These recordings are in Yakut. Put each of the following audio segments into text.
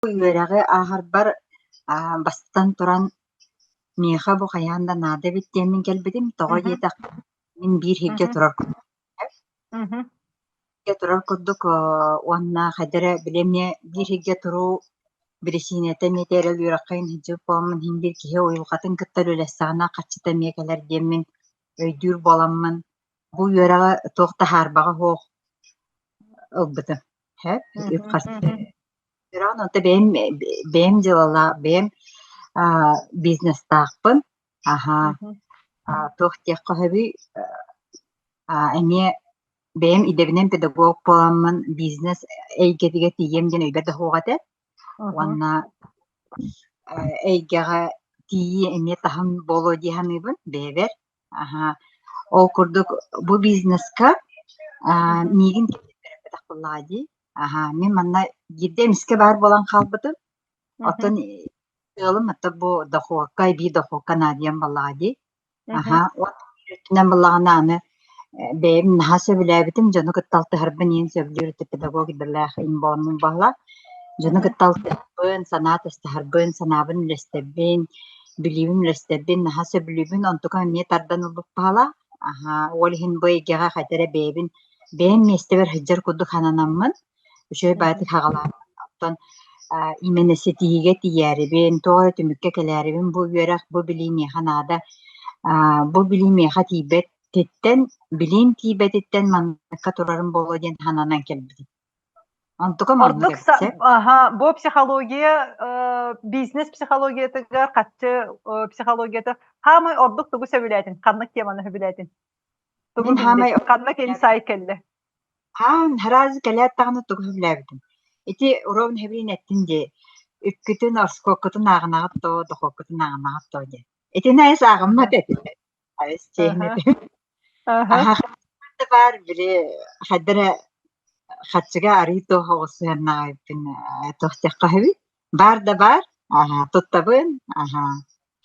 Үөрэҕи ааһарбар бастатан туран миэхэ бу хайаан да наада эбит диэммин кэлбитим. Тоҕо диэтэххэ, мин биир сиргэ турар турар курдук уонна хайда эрэ били эмиэ биир сиргэ туруу биричиинэтэ эмиэ эрэл үөрэххэ сылдьыбыт буоламмын иһин биир киһи уйулҕатын кытта үлэлэстэҕинэ харчыта эмиэ кэлэр диэммин өйдүүр буоламмын бу үөрэҕи туох да хаарбаҕа суох ылбытым. Сөп, үп-харчы Үөрэҕин онто бэйэм бэйэм дьыалалаах бэйэм бизнестаахпын. Аһаа, туох диэххэ сөбүй, эмиэ бэйэм идэбинэн педагог буоламмын бизнес эйгэтигэр тиийиэм диэн өйбөр да суох этэ. Уонна эйгэҕэ тиийии эмиэ таһым буолуо дии саныыбын бэйэбэр. Аһаа, ол курдук бу бизнеска миигин киллэрбэтэх буоллаҕа дии. Аһаа, мин манна биирдэ эмискэ баар буолан хаалбытым. Оттон ыалым ата бу дохуокка, эбии дохуокка наадыйан буоллаҕа дии. Аһаа, уонна биир өттүнэн буоллаҕына аны бэйэм наһаа сөбүлээбитим, дьону кытта алтыһарбын иһин сөбүлүүр этэ педагог идэлээх инбооннун буолла. Дьону кытта алтыһарбын, санаа атастаһарбын, санаабын үллэстэрбин, билиибин үллэстэрбин наһаа сөбүлүүбүн. Онтукам эмиэ тардан ылбыт баһылаах. Аһаа, ол иһин бу эйгэҕэ хайда эрэ бэйэбин бэйэм миэстэбэр сылдьар курдук сананаммын, үчүгэй баҕайытык хаҕалааммын, оттон именно ситиһиигэ тиийээрибин, туох эрэ түмүккэ кэлээрибин бу үөрэх, бу билии миэхэ наада, бу билии миэхэ тиийбэтиттэн, билиим тиийбэтиттэн манныкка турарым буолуо диэн сананан кэлбитим. Онтукам оннук Ордук эбит сөп. аха, бу психология, бизнес психологиятыгар хаччы психологията хаамай ордук тугу сөбүлээтин, ханнык теманы сөбүлээтин? Тугу Мин биллин? хаамай Ханнык инсайт кэллэ? Хаан араас кэлээт даҕаны тугу сөбүлээбитим. Ити ровно хэбиин эттин дии, үпкүтүн, ороскуоккутун ааҕынаҕыт дуо, дохуоккутун ааҕынаҕыт дуо диэн. Итини айыс ааҕыммат этим. Айыс чиэһинэ этим. Аһа да баар били хайда эрэ харчыга арыы туох оҕус сыһыаннаах эбиппин туох диэххэ сөбүй? Баар да баар, аһа туттабын, аһа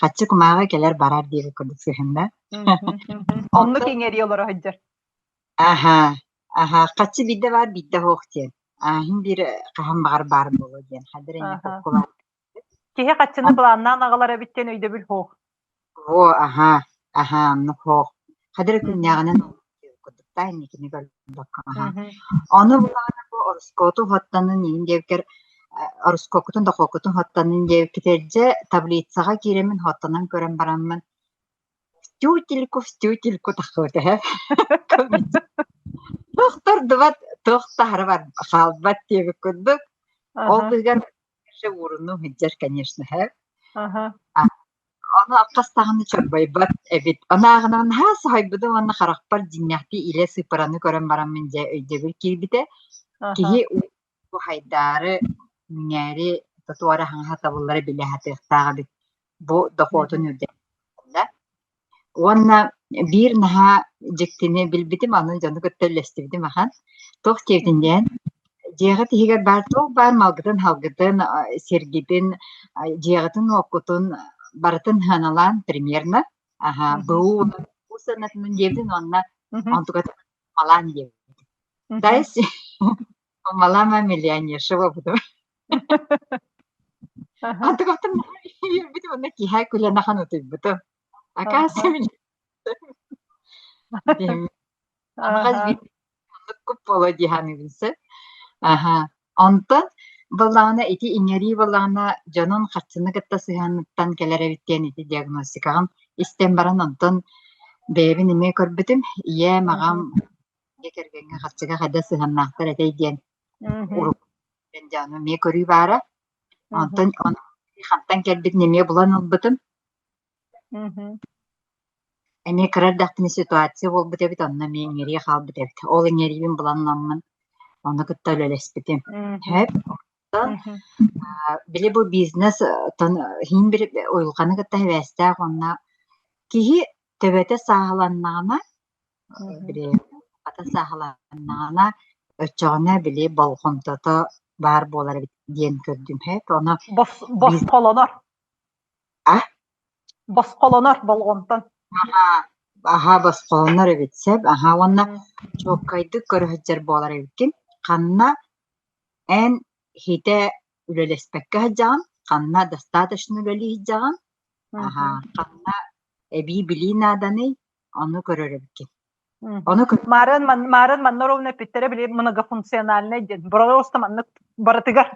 харчы кумааҕы кэлэр барар диэбит курдук сыһынна. Оннук Онтон иҥэрии олоро сылдьар. аһа аһа харчы биирдэ баар биирдэ суох диэн. Иһин биир хаһан баҕар баар буолуо диэн. Хайда эрэ инник Аха. холкулаан. Киһи хаччыны былааннаан аҕалар эбит диэн өйдөбүл суох. Во, аһа, аһа, оннук суох. Хайда эрэ күннээҕинэн курдук да инникини көрбөккө аһа. Ону булаҕына бу ороскуоту уһаттанын иһин диэбиккэр ороскуоккутун дохуоккутун уһаттанын диэбиккитигэр дьэ таблицаҕа киирэммин уһаттанан көрөн бараммын тютельку в тютельку таххыбыт эһэ. Туох тардыбат, туох таһара бар хаалбат диэбит курдук. Ол быыһыгар уурунуу сылдьар, конечно, һэ. Ону хас даҕаны чорбойбот эбит. Онааҕынан наһаа соһуйбутум уонна харахпар дьиҥнээхтии илэ сыыппараны көрөн бараммын дьэ өйдөбүл киирбитэ. Киһи уһайдаары, үүнээри тотуора хаҥаһа табыллара билэ сатыахтаах эбит. Бу дохуотун үрдэтэ. Уонна биир наһаа дьиктини билбитим, аны дьону кытта үллэстибитим ахан. Туох диэбитин диэн, дьиэҕит иһигэр баар туох баар малгытын-халгытын, сиргитин, дьиэҕитин-уоккутун барытын сыаналаан примерно, аһа, БУ сыанатынан диэбитин уонна онтукатын малаан диэбитин. Дайс малама миллионерша буолбутум. Антыкаптан үөрбүтүм уонна киһи күлэн ахан утуйбутум. Оказывается, Аны биир оннук буолуо дии саныыбын сөп. Аһа. Онтон буоллаҕына ити иҥэрии буоллаҕына дьонун харчыны кытта сыһыаныттан кэлэр эбит диэн ити диагностикаҕын истэн баран онтон бэйэбин эмиэ көрбүтүм. Ийэм, аҕам дьиэ кэргэҥҥэ харчыга хайдах сыһыаннаахтар этэй диэн урукку дьону эмиэ көрүү баара. Онтон хантан кэлбитин эмиэ булан ылбытым. Эмиэ кыра эрдэхпинэ ситуация буолбут эбит, онно эмиэ иҥэрии хаалбыт эбит. Ол иҥэриибин булан ыламмын, ону кытта үлэлэспитим. Сөп. Онтон били бу бизнес иһин бир уйулҕаны кытта сибээстээх уонна киһи төбөтө сааһыланнаҕына, били хата сааһыланнаҕына, оччоҕуна били болҕомтото баар буолар эбит диэн көрдүм. Сөп. Ону Босхолонор. А? Босхолонор болҕомтон. Аһаа, аһаа босхолонор эбит сөп. Аһаа уонна чуолкайдык көрө сылдьар буолар эбиккин. Ханна эн хитэ үлэлэспэккэ сылдьаҕын, ханна достаточно үлэлии сылдьаҕын, аһаа, ханна эбии билии нааданый, ону көрөр эбиккин. Ону Маарын, Маарын манна ровно эппиттэрэ били многофункциональнай диэн. Просто маннык барытыгар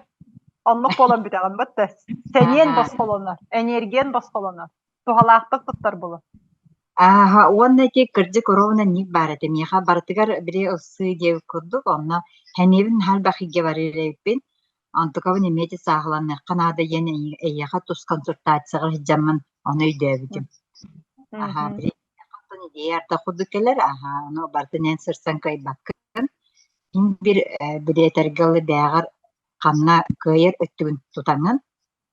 оннук буолан бүтэҕин бытта. Сэниэн босхолонор, энергиян босхолонор. Туһалаахтык туттар булу. Ааһа, уонна ити кырдьык ровно ник баар этэ. Миэхэ барытыгар били ылсыы диэбит курдук, онно сэниэбин наһаа элбэх илдьэ барыыр эбиппин. Онтукабын эмиэ ити сааһыланыахха наада диэн эйиэхэ тус консультацияҕа сылдьаммын ону өйдөөбүтүм. Аһаа, били оттон идея арда курдук кэлэр, аһаа, ону барытын эн сырсан кыайбаккын. Син биир били этэргэ дылы бээҕэр ханна кыайар өттүгүн тутаҥҥын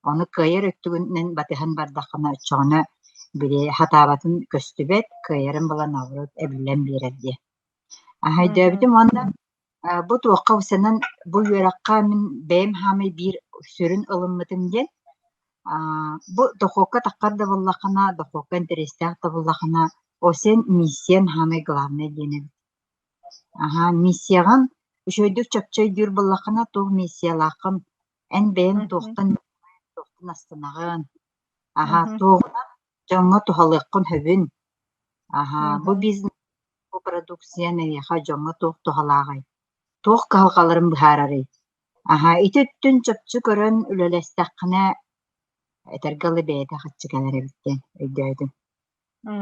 Ону кыайар өттүгүнэн батыһан бардаххына, оччоҕуна били хатаабатын көстүбэт, кыайарын булан наоборот эбиллэн биэрэр диye. Аһа өйдөөбүтүм уонна бу туохха устанан бу үөрэххэ мин бэйэм хаамай биир сүрүн ылыммытым диэн бу дохуокка таххар да буоллаххына, дохуокка интэриэстээх да буоллаххына, ол син миссиян хаамай главнай диэн эбит. Аһаа, миссияҕын үчүгэйдик чопчу өйдүүр буоллаххына, туох миссиялааххын эн бэйэҥ туохтан туохтан астынаҕын, аһаа, туоҕунан дьоҥҥо туһалыаххын сөбүн, аһаа, бу бизнес, бу продукциян эйиэхэ дьоҥҥо туох туһалааҕый, туох кыһалҕаларын быһаарарый? Аһаа, ити өттүн чопчу көрөн үлэлэстэххинэ, этэргэ дылы бэйэтэ хаччы кэлэр эбит диэн өйдөөтүм.